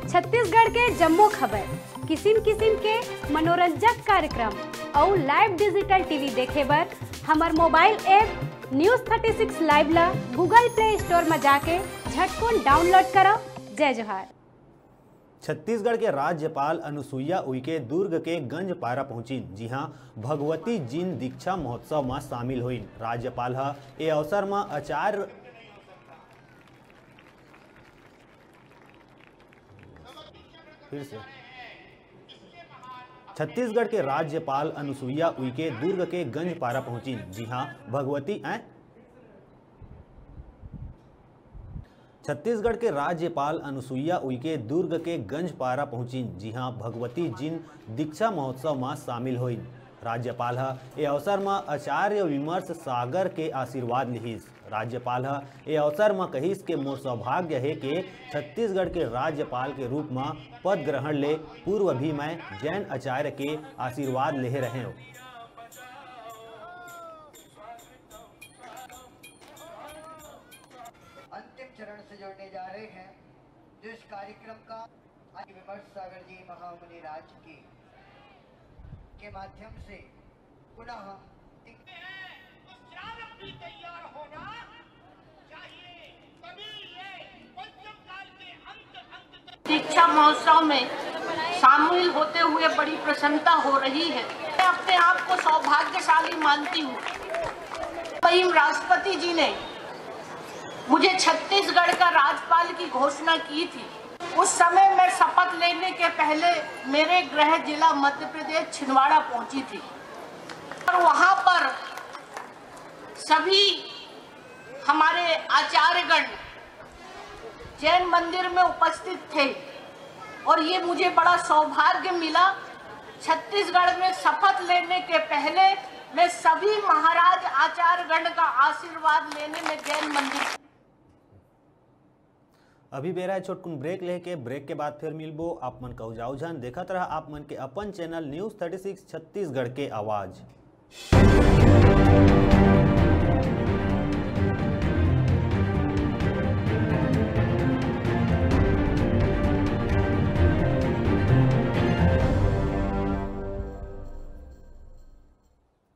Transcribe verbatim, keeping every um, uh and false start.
छत्तीसगढ़ के जम्मो खबर, किसिम किसिम के मनोरंजक कार्यक्रम अउ live digital T V देखे बर हमर mobile app News thirty six live ला Google Play Store म जाके झटकुन download करव। जय जोहार। छत्तीसगढ़ के राज्यपाल अनुसुईया उइके दुर्ग के गंजपारा पहुंचिन, जिहां भगवती जिन दीक्षा महोत्सव म शामिल होइन। राज्यपाल ह ए अवसर म आचार्य फिर से। छत्तीसगढ़ के राज्यपाल अनुसुईया उइके दुर्ग के गंजपारा पहुंचिन, जिहां भगवती, ऐं? छत्तीसगढ़ के राज्यपाल अनुसुईया उइके दुर्ग के गंजपारा पहुंचिन, जिहां भगवती जिन दीक्षा महोत्सव म शामिल होइन। राज्यपाल ह ए अवसर म आचार्य विमर्श सागर के आशीर्वाद लिहिस। राज्यपाल ह ए अवसर म कहिस के मोर सौभाग्य हे के छत्तीसगढ़ के राज्यपाल के रूप म पद ग्रहण ले पूर्व भी मैं जैन आचार्य के आशीर्वाद लेहे रहेंव। अंतिम चरण से जुड़ने जा रहे हैं, जो इस कार्यक्रम का आज विमर्श सागर जी महामुनि राज की के माध्यम से पुनः एक दीक्षा महोत्सव में शामिल होते हुए बड़ी प्रसन्नता हो रही है। मैं अपने आप को सौभाग्यशाली मानती हूँ। वहीं राष्ट्रपति जी ने मुझे छत्तीसगढ़ का राज्यपाल की घोषणा की थी। उस समय मैं शपथ लेने के पहले मेरे गृह जिला मध्य प्रदेश छिंदवाड़ा पहुंची थी और वहां पर सभी हमारे आचार्यगण जैन मंदिर में उपस्थित थे और ये मुझे बड़ा सौभाग्य मिला। छत्तीसगढ़ में शपथ लेने के पहले मैं सभी महाराज आचार्यगण का आशीर्वाद लेने में जैन मंदिर। अभी बेरा है छोटकुन ब्रेक लेके, ब्रेक के बाद फिर मिलबो। आप मन कहू जाओ झन, देखत रहा आप मन के अपन channel news thirty six Chhattisgarh के आवाज़।